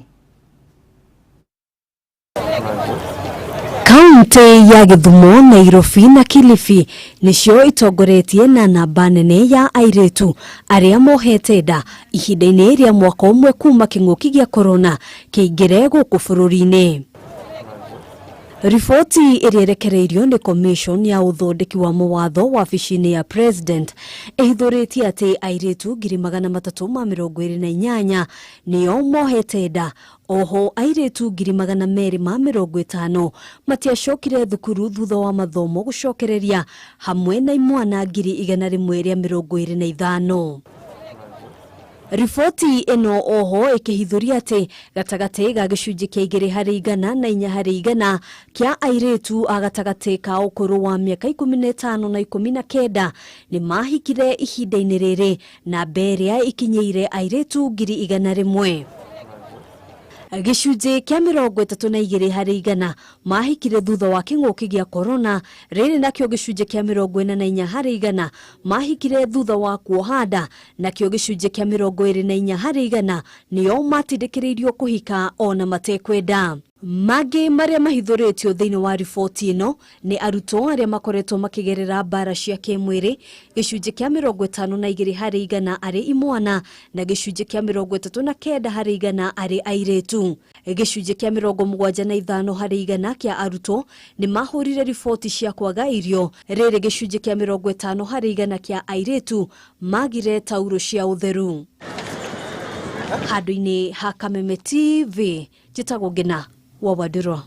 Kaunti ya Githumo, Nairobi na Kilifi nĩcio itongoretie na namba nene ya airĩtu arĩa mohete nda ihinda-inĩ rĩa mwaka ũmwe kuma kĩng'ũki gĩa korona kĩingĩre gũkũ bũrũri-inĩ. Riboti ĩrĩa ĩrekereirio nĩ Commission ya ũthondeki wa mawatho wabici-inĩ ya President ĩhithũrĩtie atĩ airĩtu 328,000 nĩo mohete nda. Oho airĩtu 250,000 matiacokire thukuru thutha wa mathomo gũcokereria hamwe na imwana 125,000. Riboti ĩno oho ĩkĩhithũria atĩ gatagatĩ ga gĩcunjĩ kĩa 2 harĩ igana na 4 harĩ igana kĩa airĩtu a gatagatĩ ka ũkũrũ wa mĩaka 15 na 19 nĩ mahikire ihinda-inĩ rĩrĩ, namba ĩrĩa ĩkinyĩire airĩtu 100,000. Gĩcunjĩ kĩa 32 harĩ igana mahikire thutha wa kĩng'ũki gĩa korona, rĩrĩ nakĩo gĩcunjĩ kĩa 44 harĩ igana mahikire thutha wa kuoha nda, nakĩo gĩcunjĩ kĩa 24 harĩ igana nĩo matindĩkĩrĩirio kũhika ona matekwenda. Mangĩ marĩa mahithũrĩtio thĩinĩ wa riboti ĩno nĩ arutwo arĩa makoretwo makĩgerera mbara cia kĩmwĩrĩ, gĩcunjĩ kĩa 52 harĩ igana arĩ imwana na gĩcunjĩ kĩa 39 harĩ igana arĩ airĩtu. Gĩcunjĩ kĩa 75 harĩ igana kĩa arutwo nĩ mahũrire riboti cia kwaga irio, rĩrĩ gĩcunjĩ kĩa 50 harĩ igana kĩa airĩtu magire tauro cia ũtheru. Handũ-inĩ ha Kameme TV, njĩtagwo Ngina wa Wandĩrwa.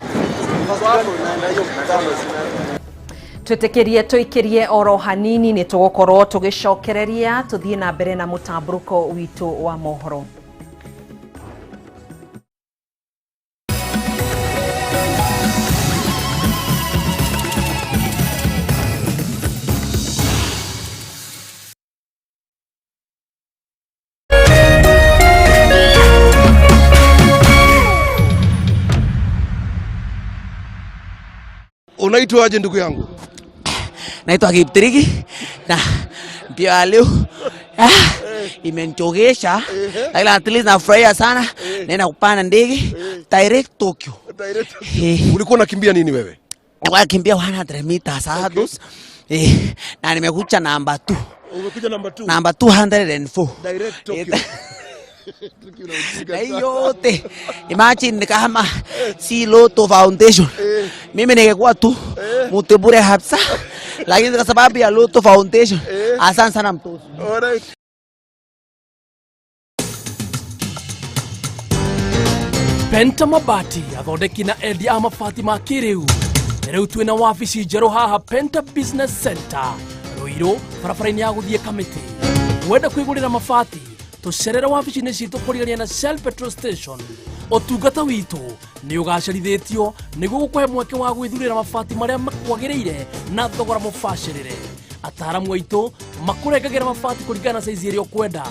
Twĩtĩkĩrie tũikĩrie oro hanini nĩ tũgũkorwo tũgĩcokereria tũthiĩ na mbere na mũtambũrũko witũ wa mohoro. Unaitwa aje ndugu yangu? Naitwa Kiptiriki na mpira ya leo imenichogesha, lakini at least nafurahia sana. Naenda kupanda ndege direct Tokyo. Ulikuwa unakimbia nini wewe? Nilikuwa nakimbia 100 meters hurdles. Na nimekuja namba 2. Umekuja namba 2? Namba 204. Direct Tokyo. Na yote imagine ni kama si Lotto Foundation, mimi ningekuwa tu mtu bure kabisa, lakini kwa sababu ya Lotto Foundation. Asante sana mtoto. Alright. Penta Mabati athondeki na endia a mabati ma kĩrĩu. Rĩu twĩna wabici njerũ haha Penta Business Center Ruiru, barabara-inĩ ya gũthiĩ Kamĩtĩ. Wenda kwĩgũrĩra mabati, tũcerere wabici-inĩ citũ kũrigania na Shell Petrol Station. Ũtungata witũ nĩ ũgacerithĩtio nĩguo gũkũhe mweke wa gwĩthurĩra mabati marĩa makwagĩrĩire na thogora mũbacĩrĩre. Ataaramu aitũ makũrengagĩra mabati kũringana na saizi ĩrĩa ũkwenda.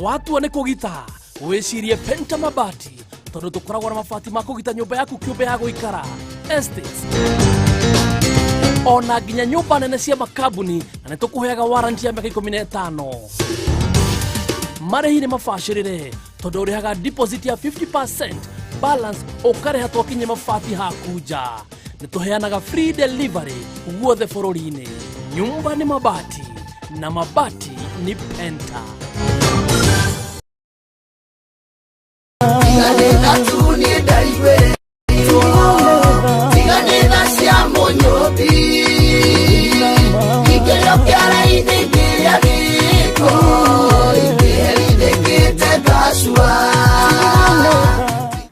Watua nĩ kũgita, wĩcirie Penta Mabati tondũ tũkoragwo na mabati ma kũgita nyũmba yaku kĩũmbe ya gũikara, estates, ona nginya nyũmba nene cia makambuni, na nĩ tũkũheaga warranty ya mĩaka 15. Marĩhi nĩ mabacĩrĩre tondũ ũrĩhaga deposit ya 50%, balance ũkarĩha twakinye mabati haku nja. Nĩ tũheanaga free delivery guothe bũrũri-inĩ. Nyumba nĩ mabati na mabati ni Penta.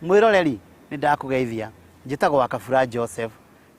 Mwiroreri nĩ ndakũgeithia, njĩtagwo wa Kabura Joseph.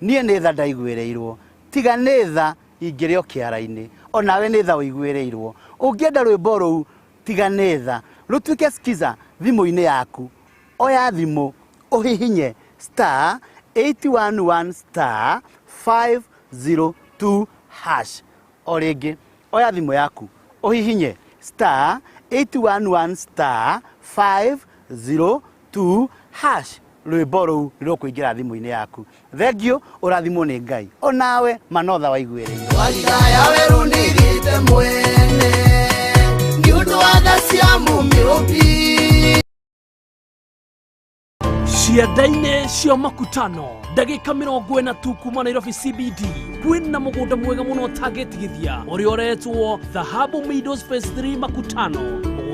Niĩ nĩ tha ndaiguĩrĩirwo, tiga nĩ tha ingĩrĩ o kĩara-inĩ, onawe nĩ tha ũiguĩrĩirwo. Ũngĩenda rwĩmbo rũu tiga nĩ tha rũtuĩke skiza thimũ-inĩ yaku, oya thimũ ũhihinye star 811 star 502 hash. O rĩngĩ oya thimũ yaku ũhihinye star 811 star 502 hash. Rwĩmbo rũu nĩ rũkũingĩra thimũ-inĩ yaku. Thengiũ, ũrathimwo nĩ Ngai, onawe manotha waiguĩrĩirwo. Warigaya werũ nĩigĩte mwene nĩ ũndũ wa tha cia mũmĩũmbi. Cianda-inĩ cia makutano ndagĩka 40 tu kuma Nairobi CBD kwĩna mũgũnda mwega mũno ũtangĩtigithia ũrĩa ũretwo Dhahabu Meadows Phase 3 Makutano.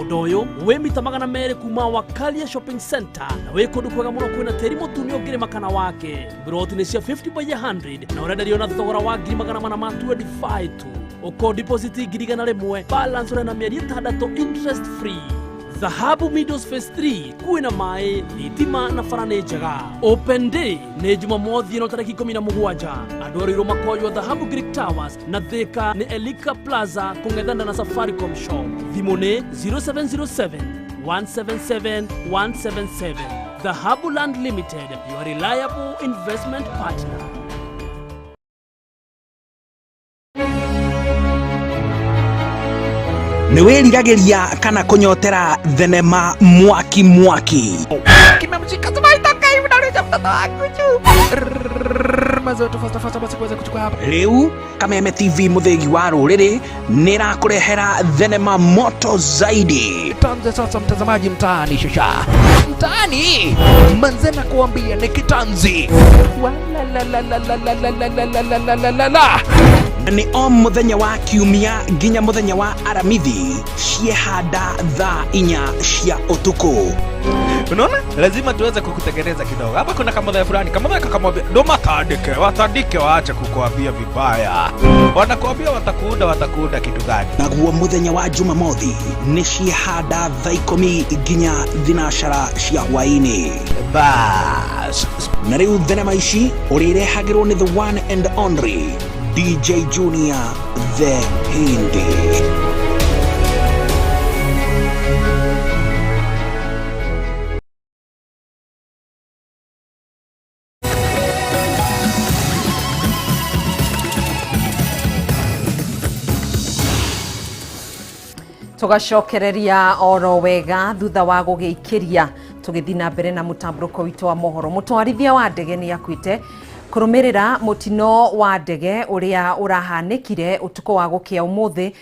Mũgũnda ũyũ wĩ mita 200 kuma Wakalia Shopping Center na wĩ kũndũ kwega mũno kwĩna tĩri mũtune ũngĩrĩma kana wake. Mburoti nĩ cia 50 by 100 na ũrenderio na thogora wa 425 tu. Uko deposit 100,000, balance ũrĩ na mĩeri 6 interest free. Dhahabu Meadows Phase 3 kwĩna maĩ, thitima na bara nĩ njega. Open day nĩ Jumamothi ĩno tarĩki 17. Andũ a Ruiru makoywo Dhahabu Greek Towers na Thika nĩ Elika Plaza kũng'ethana na Safaricom shop. Thimũ nĩ 0707 177 177. Dhahabu Land Limited, your reliable investment partner. Nĩ wĩriragĩria kana kũnyotera thenema mwaki mwaki. Rĩu Kameme TV mũthĩgi wa rũrĩrĩ nĩ ĩrakũrehera thenema moto zaidi. Tuanze sasa mtazamaji mtaani shasha. Mtaani manze na kuambia ni kitanzi. Wala la la la la la la la la la la la la la. Nĩ o mũthenya wa kiumia nginya mũthenya wa aramithi ciehanda thaa 4 cia ũtukũ. Unaona? Lazima tuweze kukutengeneza kidogo. Hapa kuna kamodha fulani, kamodha kakamwambia, ndo matandike, watandike waache kukuambia vibaya. Wanakuambia watakuunda, watakuunda kitu gani? Naguo mũthenya wa Jumamothi nĩ ciehanda thaa 10 nginya 12 cia hwaĩ-inĩ. Bas. Na rĩu thenema ici ũrĩrehagĩrwo nĩ the one and only DJ Junior the Hindi. Tugacokereria oro wega thutha wa gũgĩikĩria tũgĩthiĩ na mbere na mũtambũrũko witũ wa mohoro. Mũtwarithia wa ndege nĩ akuĩte kũrũmĩrĩra mũtino wa ndege ũrĩa ũrahanĩkire ũtukũ wa gũkĩa ũmũthĩ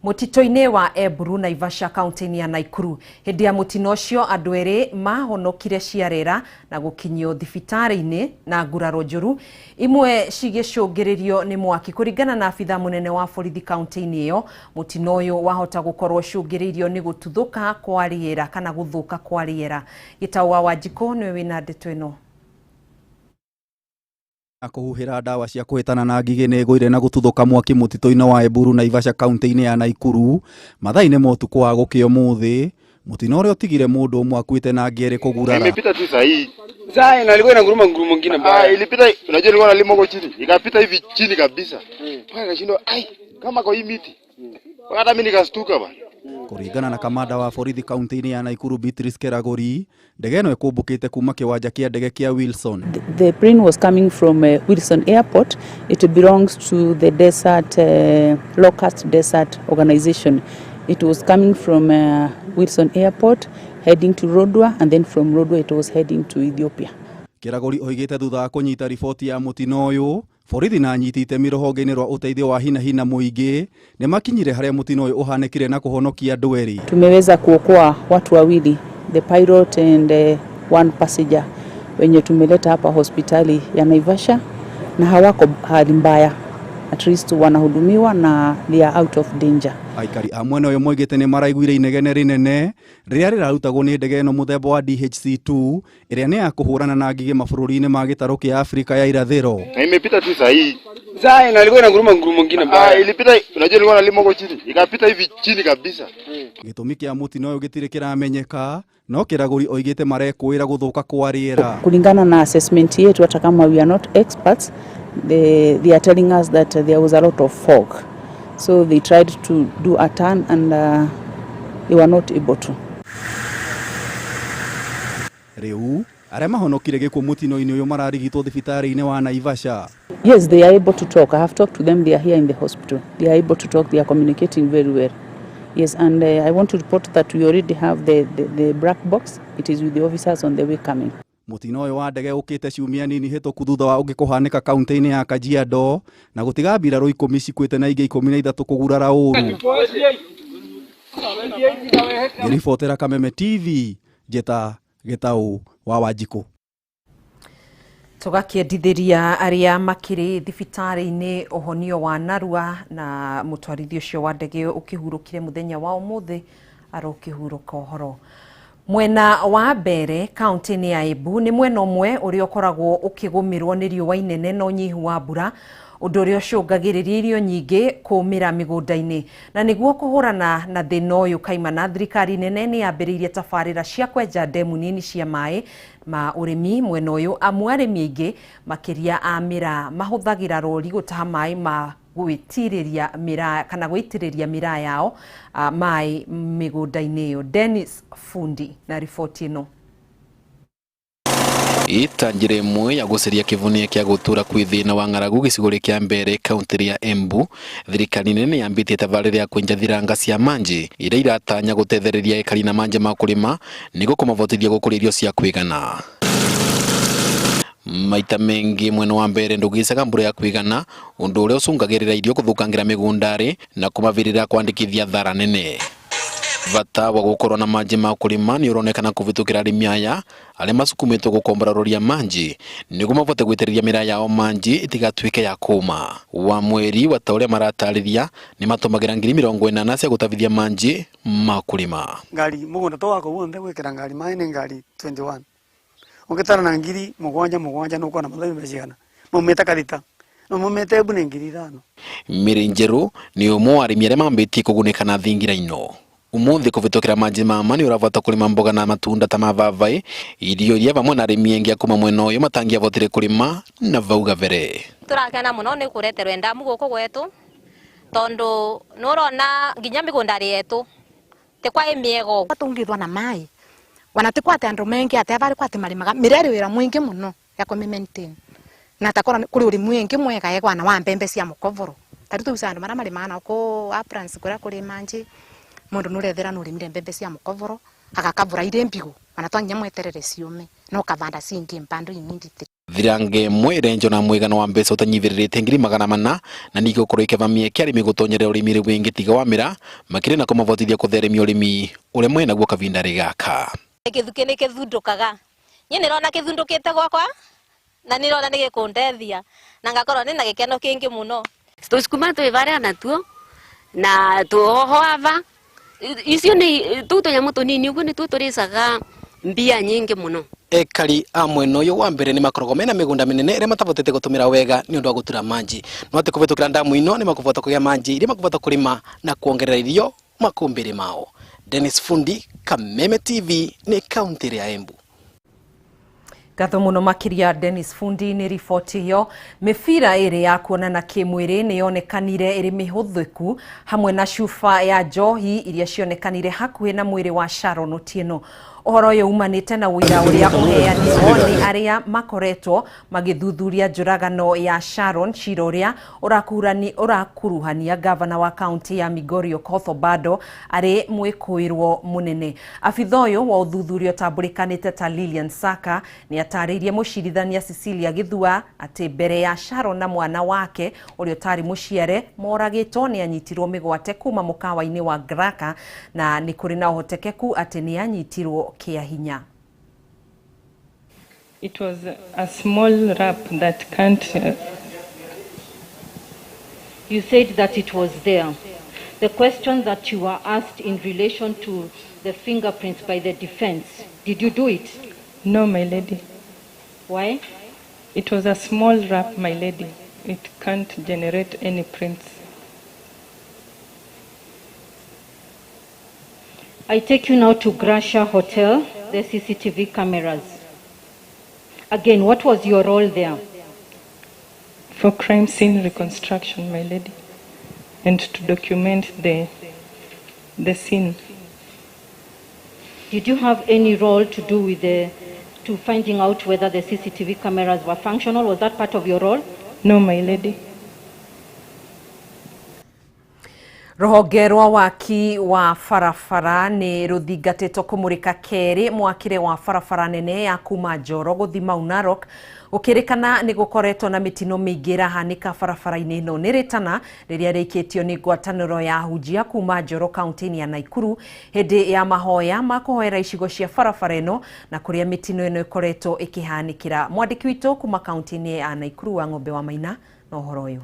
mũtitũ-inĩ wa Eburu Naivasha kaunti-inĩ ya Nakuru. Hĩndĩ ya mũtino ũcio andũ erĩ mahonokire ciarera na gũkinyio thibitarĩ-inĩ na nguraro njũru imwe cigĩcũngĩrĩrio nĩ mwaki. Kũringana na abitha mũnene wa borithi kaunti-inĩ ĩyo, mũtino ũyũ wahota gũkorwo ũcũngĩrĩirio nĩ gũtuthũka kwa rĩera kana gũthũka kwa rĩera. Gĩtau wa Wanjikũ nĩwe wĩna ndeto ĩno. Kũhuhĩra ndawa cia kũhĩtana na ngigĩ nĩ ĩgũire na gũtuthũka mwaki mũtitũ-inĩ wa Eburu Naivasha kaunti-inĩ ya Nakuru mathaa-inĩ ma ũtukũ wa gũkĩa ũmũthĩ. Mũtino ũrĩa ũtigire mũndũ ũmwe akuĩte na angĩ erĩ kũgurara. Imepita tu saa hii. Saa na ilikuwa inanguruma ngurumo nyingine mbaya. Ilipita, unajua ilikuwa nalima huko chini. Ikapita hivi chini kabisa. Mpaka ikashindwa, ai, kama kwa hii miti. Hata mimi nikastuka bana. Kũringana na kamanda wa borithi kaunti-inĩ ya Nakuru Beatrice Keragori, ndege ĩno ĩkũmbũkĩte kuma kĩwanja kĩa ndege kĩa Wilson. The plane was coming from Wilson Airport. It belongs to the Desert Locust Desert Organization. It was coming from Wilson Airport heading to Lodwar, and then from Lodwar it was heading to Ethiopia. Keragori oigĩte thutha wa kũnyita riboti ya mũtino ũyũ, borithi na anyiti itemi rũhonge-inĩ rwa ũteithio wa hina hina mũingĩ nĩ makinyire harĩa mũtino ũyũ ũhanĩkire na kũhonokia andũ erĩ. Tumeweza kuokoa watu wawili, the pilot and one passenger wenye tumeleta hapa hospitali ya Naivasha, na hawako hali mbaya, at least wanahudumiwa na they are out of danger. Aikari a mwena ũyũ moigĩte nĩ maraiguire inegene rĩnene rĩrĩa rĩrarutagwo nĩ ndege ĩno mũthemba wa DHC2 ĩrĩa nĩ ya kũhũrana na ngigĩ mabũrũri-inĩ ma gĩtarũ kĩa Afrika ya irathĩro. Na imepita tu saa hii. Saa na ilikuwa inanguruma ngurumo nyingine mbaya. Ilipita, unajua ilikuwa nalima huko chini. Ikapita hivi chini kabisa. Gĩtũmi kĩa mũtino ũyũ gĩtirĩ kĩramenyeka, no Kĩragũri oigĩte marekũĩra gũthũka kwa rĩera. Kulingana na assessment yetu, hata kama we are not experts, they are telling us that there was a lot of fog. So they tried to do a turn and they were not able to. Rĩu arĩa mahonokire gĩkuũ mũtino-inĩ ũyũ mararigitwo thibitarĩ-inĩ wa Naivasha. Yes, they are able to talk. I have talked to them. They are here in the hospital. They are able to talk. They are communicating very well. Yes, and I want to report that we already have the black box. It is with the officers on the way coming. Mũtino ũyũ wa ndege ũkĩte ciumia nini hĩtũku thutha wa ũngĩ kũhanĩka kaunti-inĩ ya Kajiado na gũtiga mbirarũ 10 cikuĩte na ingĩ 13 kũgurara ũru. Ngĩribotera Kameme TV, njĩta Gĩtaũ wa Wanjikũ. Tũgakĩendithĩria arĩa makĩrĩ thibitarĩ-inĩ ũhonio wa narua na mũtwarithia ũcio wa ndege ũkĩhurũkire mũthenya wa ũmũthĩ Arokĩhurũka ũhoro. Mwena wa mbere kaunti-inĩ ya Embu nĩ mwena ũmwe ũrĩa ũkoragwo ũkĩgũmĩrwo nĩ riũa inene na ũnyihu wa mbura, ũndũ ũrĩa ũcũngagĩrĩria irio nyingĩ kũũmĩra mĩgũnda-inĩ. Na nĩguo kũhũrana na thĩna ũyũ kaimana, thirikari nene nĩ yambĩrĩirie tabarĩra cia kwenja ndemu nini cia maĩ ma ũrĩmi mwena ũyũ, amu arĩmi aingĩ makĩria a mĩraa mahũthagĩra rori gũtaha maĩ ma gwĩtirĩria mĩraa kana gwĩitĩrĩria mĩraa yao maĩ mĩgũnda-inĩ ĩyo. Dennis Fundi na riboti ĩno. Ita njĩra ĩmwe ya gũcaria kĩvunia kĩa gũtũra kwĩ thĩna wa ng'aragu gĩcigo kĩa mbere kaunti ya Embu, thirikari nene yambĩtie tabarĩra ya kwenja thiranga cia manji iria iratanya gũtethereria ekari na manje ma kũrĩma nĩguo kũmavotithia gũkũria irio cia kwĩgana. Maita mengi mwena wa mbere ndũgĩcaga mbura ya kwĩgana, ũndũ ũrĩa ũcũngagĩrĩra irio gũthũkangĩra mĩgũnda-rĩ na kũmavirĩra kwandĩkithia thara nene. Bata wa gũkorwo na manji ma kũrĩma nĩ ũronekana kũvĩtũkĩra arĩmi aya arĩa masukumĩtwo gũkombora rori ya manji nĩguo mavote gwĩtĩrĩria mĩraa yao manji ĩtigatuĩke ya kũma. Wa mweri wa ta ũrĩa maratarĩria nĩ matũmagĩra 80,000 cia gũtabithia manji ma kũrĩma. Ngari mũgũnda to wako wothe gwĩkĩra ngari maĩ nĩ ngari 21 ũngĩtara na 7 7 nũkuona mathabi mecigana maumĩte Karita no maumĩte Embu nĩ 5,000. Mĩrĩ njerũ nĩ ũmwe wa arĩmi arĩa mambĩtie kũgunĩka na thingira ino. Umuthi kũvĩtũkĩra manji mama nĩ ũravota kũrĩma mboga na matunda ta mavavaĩ, irio iria vamwe na arĩmi aingĩ a kuma mwena ũyũ matangĩavotire kũrĩma na vau gabere. Tũrakena mũno nĩ kũreterwo ndamu gũkũ gwetũ tondu nĩ ũrona nginya mĩgũnda yetu ti kwa ĩmĩega tũngĩthwa na maĩ wana ti kwate andũ mengi ate abarĩ kwate marĩmaga mĩrerĩ wĩra mwingĩ mũno ya kũmĩ maintain na takora kũrĩ ũrĩmi mwingĩ mwega egwana wa mbembe cia mũkovoro tarĩu tũgucaga andũ marĩa marĩmaga nao kũ Uplands kũrĩa kũrĩ manji mundu nurethera nurimire mbembe cia mukovoro agakavura ire mbigu ona twanginya mweterere ciume no kavanda cingi mpandu immediately. Thirange ĩmwe ĩrenjwo na mwigana wa mbeca ũtanyivĩrĩrĩte 400,000 na ningĩ gũkorwo ikĩva mĩeke arĩmi gũtonyerera ũrĩmi rĩu wingĩ tiga wa mĩraa makĩria na kũmavotithia kũtheremia ũrĩmi ũrĩa menaguo kavinda gaka. Gĩthukĩ nĩ kĩthundũkaga, niĩ nĩrona kĩthundũkĩte gwakwa na nĩrona nĩ gĩkũndethia na ngakorwo ndĩna gĩkeno kĩingĩ mũno. Tũcukuma twĩ varia natuo na tũhoho ava icio nĩ tũu tũnyamũ tũnini ũguo nĩtuo tũrĩcaga mbia nyingĩ mũno. Ekari a mwena ũyũ wa mbere nĩ makoragwo mena mĩgũnda mĩnene ĩrĩa matavotete gũtũmĩra wega nĩ ũndũ wa gũtura manji, no atĩ kũvĩtũkĩra ndamu ino nĩ makũvota kũgĩa manji iria makũvota kũrĩma na kuongerera irio makũmbĩrĩ mao. Dennis Fundi, Kameme TV, nĩ kaunti ya Embu. Ngatho mũno makĩria Dennis Fundi nĩ riboti ĩyo. Mĩbira ĩrĩ ya kuonana kĩmwĩrĩ nĩ yonekanire ĩrĩ mĩhũthĩku hamwe na cuba ya njohi iria cionekanire hakuhĩ na mwĩrĩ wa Sharon Otieno. Ũhoro ũyũ umanĩte na ũira ũrĩa ũheanirwo nĩ arĩa makoretwo magĩthuthuria njũragano ya Sharon, cira ũrĩa ũrakuruhania gavana wa kaunti ya Migori Okoth Obado arĩ mwĩkũĩrwo mũnene. Abitha ũyũ wa ũthuthuria ũtambũrĩkanĩte ta Lilian Saka nĩ atarĩirie mũcirithania Cecilia Githua atĩ mbere ya Sharon na mwana wake ũrĩa ũtarĩ mũciare moragĩtwo nĩ anyitirwo mĩgwate kuma mũkawa-inĩ wa Graka na nĩ kũrĩ na ũhotekeku atĩ nĩ anyitirwo kia hinya. It was a small wrap that can't. You said that it was there. The question that you were asked in relation to the fingerprints by the defense, did you do it? No, my lady. Why? It was a small wrap, my lady. It can't generate any prints. I take you now to Gracia Hotel, the CCTV cameras. Again, what was your role there? For crime scene reconstruction, my lady, and to document the scene. Did you have any role to do with to finding out whether the CCTV cameras were functional? Was that part of your role? No, my lady. Rũhonge rwa waki wa barabara nĩ rũthingatĩtwo kũmũrĩka kerĩ mwakĩre wa barabara nene ya kuma Njoro gũthiĩ Mau Narok, gũkĩrĩkana nĩ gũkoretwo na mĩtino mĩingĩ ĩrahanĩka barabara-inĩ ĩno. Nĩ rĩtana rĩrĩa rĩikĩtio nĩ ngwatanĩro ya ahunjia kuma Njoro kaunti-inĩ ya Naikuru hĩndĩ ya mahoya ma kũhoera icigo cia barabara ĩno na kũrĩa mĩtino ĩno ĩkoretwo ĩkĩhanĩkĩra. Mwandĩki witũ kuma kaunti-inĩ ya Naikuru wa Ng'ombe wa Maina na ũhoro ũyũ.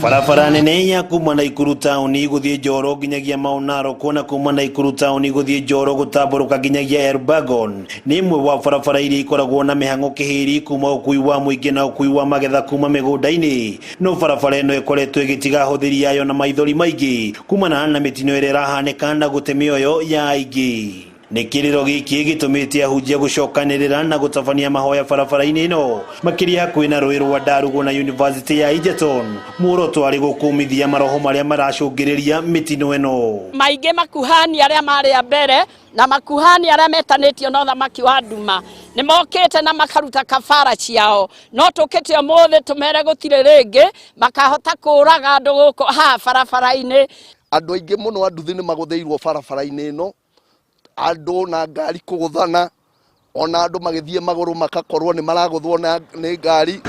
Barabara nene ya kuma Naikuru taũni gũthiĩ Njoro nginyagia Mau Narok na kuma Naikuru taũni gũthiĩ Njoro gũtambũrũka nginyagia Elbagon nĩ ĩmwe wa barabara iria ikoragwo na mĩhang'o kĩhĩri kuma ũkui wa mũingĩ na ũkui wa magetha kuma mĩgũnda-inĩ. No barabara ĩno ĩkoretwo ĩgĩtiga ahũthĩri ayo na maithori maingĩ kumana na mĩtino ĩrĩa ĩrahanĩka na gũte mĩoyo ya aingĩ. Nĩ kĩrĩro gĩkĩ gĩtũmĩte ahunjia gũcokanĩrĩra na gũtabania mahoya barabara-inĩ ĩno makĩria hakuhĩ na rũĩ rwa Ndarugo na University ya Egerton, muoroto arĩ gũkũmithia maroho marĩa maracũngĩrĩria mĩtino ĩno. Maingĩ makuhani arĩa marĩ a mbere na makuhani arĩa metanĩtio na ũthamaki wa nduma nĩ mokĩte na makaruta kabara ciao, no tũkĩte ũmũthĩ tũmere gũtirĩ rĩngĩ makahota kũraga andũ gũkũ haha barabara-inĩ. Andũ aingĩ mũno a nduthi nĩ magũthĩirwo barabara-inĩ ĩno, andũ na ngari kũgũthana, ona andũ magĩthiĩ magũrũ makakorwo nĩ maragũthwo nĩ ngari.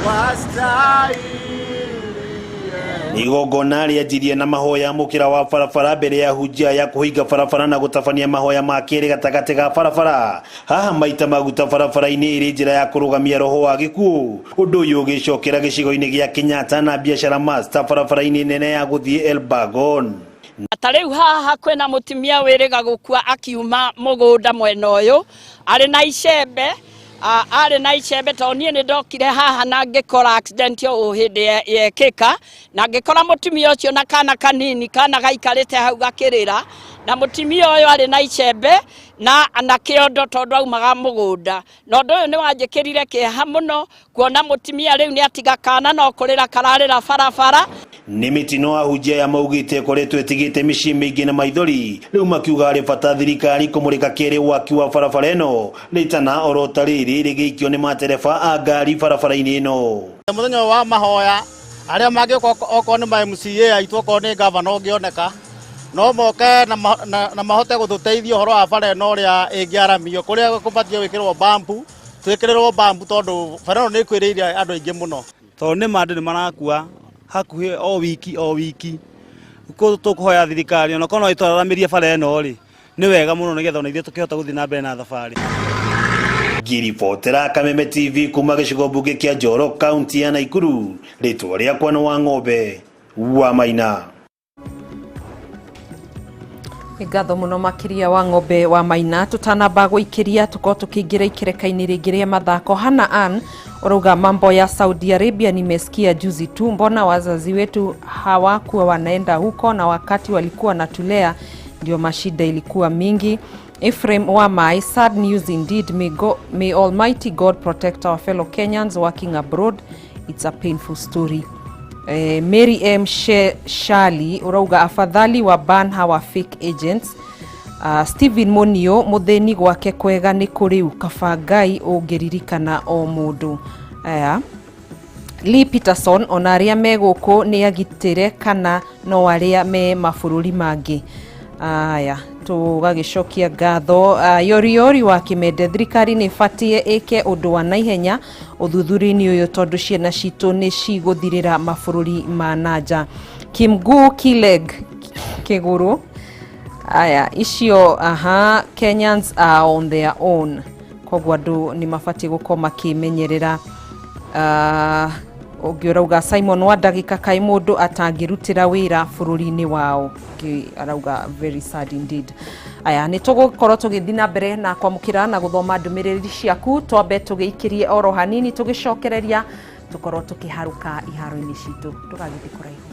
Nĩ igongona rĩanjirie na mahoya mũkĩra wa barabara mbere ya ahunjia ya kũhinga barabara na gũtabania mahoya ma kerĩ gatagatĩ ga barabara. Haha maita maguta barabara-inĩ ĩrĩ njĩra ya kũrũgamia roho wa gĩkuũ. Ũndũ ũyũ ũgĩcokera gĩcigo-inĩ gĩa Kenyatta na biacara Master barabara-inĩ nene ya gũthiĩ Elbagon. Ta rĩu haha kwĩna mũtumia wĩrĩga gũkua akiuma mũgũnda mwena ũyũ arĩ na icembe, arĩ na icembe tondũ niĩ nĩ ndokire haha na ngĩkora accident ĩyo hĩndĩ yekĩka, na ngĩkora mũtumia ũcio na kana kanini, kana gaikarĩte hau gakĩrĩra, na mũtumia ũyũ arĩ na icembe na kĩondo tondũ aumaga mũgũnda. Na ũndũ ũyũ nĩ wanjĩkĩrire kĩeha mũno kuona mũtumia rĩu nĩ atiga kana no kũrĩra kararĩra barabara. Nĩ mĩtino ahunjia aya maugĩte ĩkoretwo ĩtigĩte mĩciĩ mĩingĩ na maithori, rĩu makiuga harĩ bata thirikari kũmũrĩka kerĩ waki wa barabara ĩno rĩtana oro ta rĩrĩ rĩgĩikio nĩ matereba a ngari barabara-inĩ ĩno. Mũthenya wa mahoya arĩa mangĩũka okorwo nĩ ma MCA aitũ okorwo nĩ gavana ũngĩoneka no moke na mahote gũtũteithia ũhoro wa bara ĩno ũrĩa ĩngĩaramio, kũrĩa kũbatiĩ gwĩkĩrwo bambu twĩkĩrĩrwo bambu tondũ bara ĩno nĩ ĩkuĩrĩire andũ aingĩ mũno. Tondũ nĩ ma andũ nĩ marakua hakuhĩ o wiki o wiki, tũkũhoya thirikari ona korwo no ĩtwararamĩrie bara ĩno rĩ nĩ wega mũno nĩgetha ona ithuĩ tũkĩhota gũthiĩ na mbere na thabarĩ. Ngĩribotera Kameme TV kuma gĩcigo mbunge kĩa Njoro kaunti ya Naikuru, rĩtwa rĩakwa nĩ wa Ng'ombe wa Maina. Ngatho muno makiria wa Ng'ombe wa Maina. Tutanamba gũikĩria tukorwo tũkĩingĩra ikereka-inĩ rĩngĩ rĩa mathako. Hannah Ann ũrauga mambo ya Saudi Arabia nimesikia juzi tu, mbona wazazi wetu hawakuwa wanaenda huko na wakati walikuwa wanatulea ndio mashida ilikuwa mingi. Ephraim Wamai, sad news indeed. May Almighty God protect our fellow Kenyans working abroad. It's a painful story. Mary M. Shali urauga afadhali wa ban hawa fake agents. Stephen Monio, mutheni gwake kwega ni kuriu kaba Ngai ungiririkana o mundu. Aya Lee Peterson, ona aria me guku ni agitire kana no aria me mabũrũri mangĩ. Aya tũgagĩcokia ngatho. Yoriori wa Kĩmende, thirikari nĩ ĩbatiĩ ĩke ũndũ wa naihenya ũthuthuria-inĩ ũyũ tondũ ciana citũ nĩ cigũthirĩra mabũrũri ma nanja. Kimgu Kileg Kĩgũrũ, aya icio, aha, Kenyans are on their own, koguo andũ nĩ mabatiĩ gũkorwo makĩmenyerera. Ũngĩ ũrauga Simon wa ndagĩka kaĩ mũndũ atangĩrutĩra wĩra bũrũri-inĩ wao. Ũngĩ arauga very sad indeed. Aya nĩ tũgũkorwo tũgĩthiĩ na mbere na kwamũkĩra na gũthoma ndũmĩrĩri ciaku, twambe tũgĩikĩrie oro hanini tũgĩcokereria tũkorwo tũkĩharũka iharo-inĩ citũ. Ndũgagĩthiĩ kũraihu.